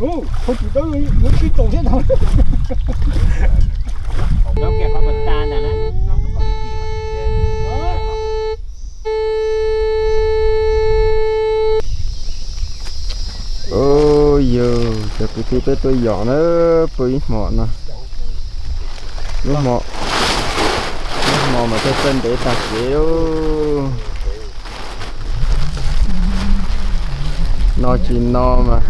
Ub, koj tsis dawb yuav tib tsoom thiab no. Cov kiag qhov pas tas ntag na. Ub, yog cov kwv tij peb tuaj yos na, pw ib hmo no. Lub hmo, lub hmo mas tuaj txawj ntev tag kev. No tsis no mas.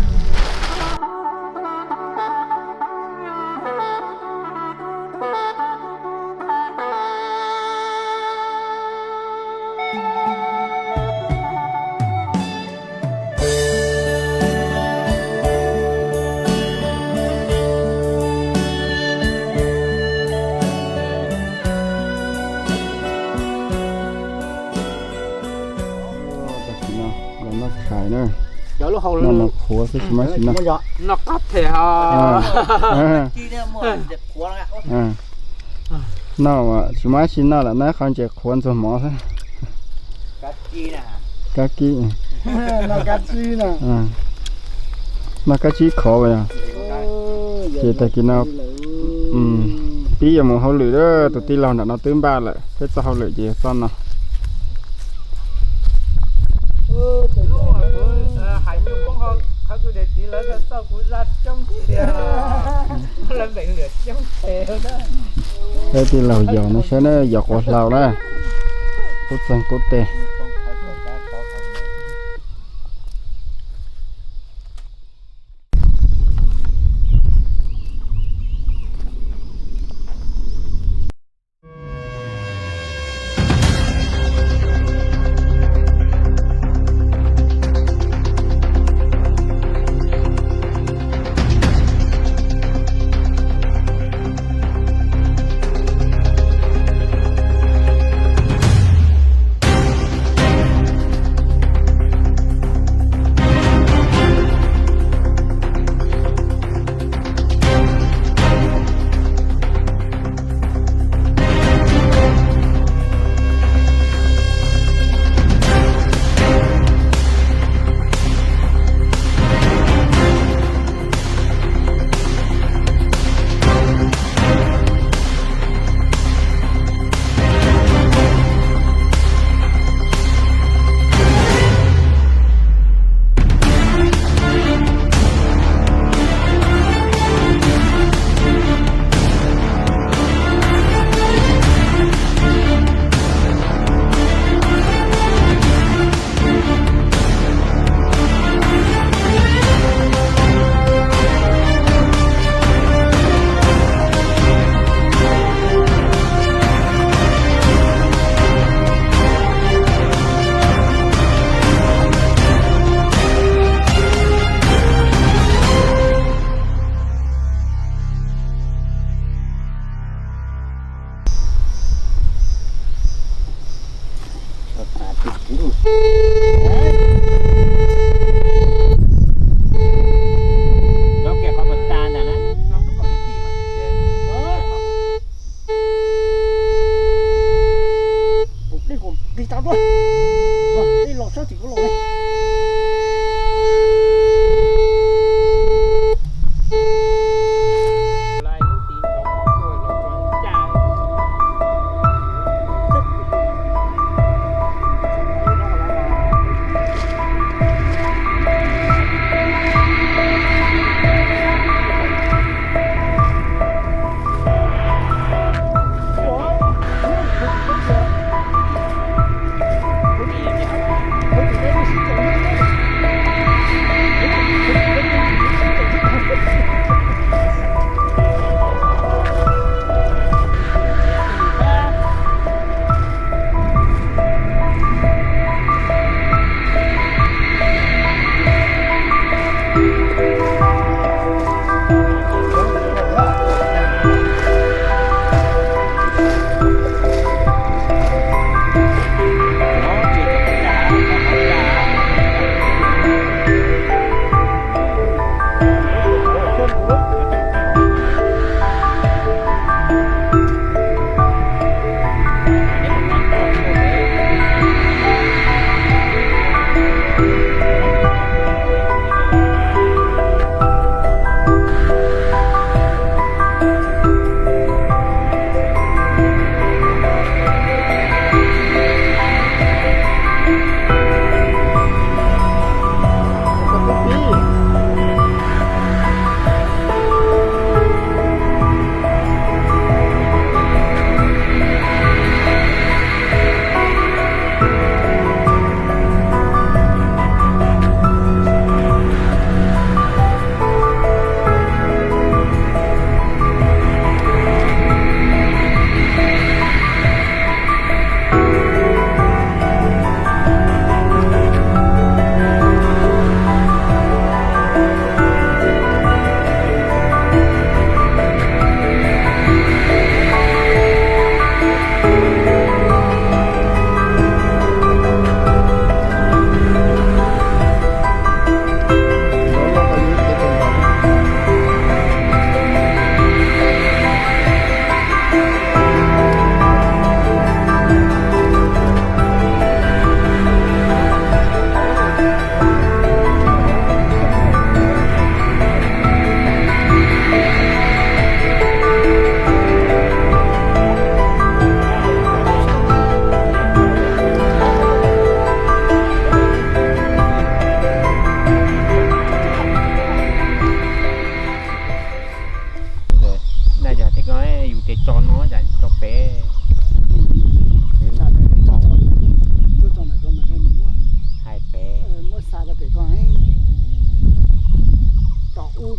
Tag kis no los noj tshais na. Noj mov qhuav xwb tsis muaj tsis noj. Noj qab them ho. Noj tsis muaj tsis noj lawm, noj qhov ntses qhuav ntxuag mov xwb. Kab kib. Noj kab tsib khov yog. Ces tag kis no pib yuav mus hauj lwm, tus tij laug nram no twb npaj lawm, peb txoj hauj lwm ces yog txoj no. Peb tij laug yos no saib na, yos quav hlau na, qub txeeg qub teg.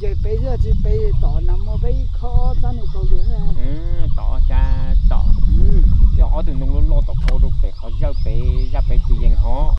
Ces peb zaj tsis peb tom na muaj peb ib khob ob txab nees kaum yawg. Tom cab tom, ob tug ntoo loj loj tom kaub rau pem qhov zawj pem zaj pem tsis yees hov.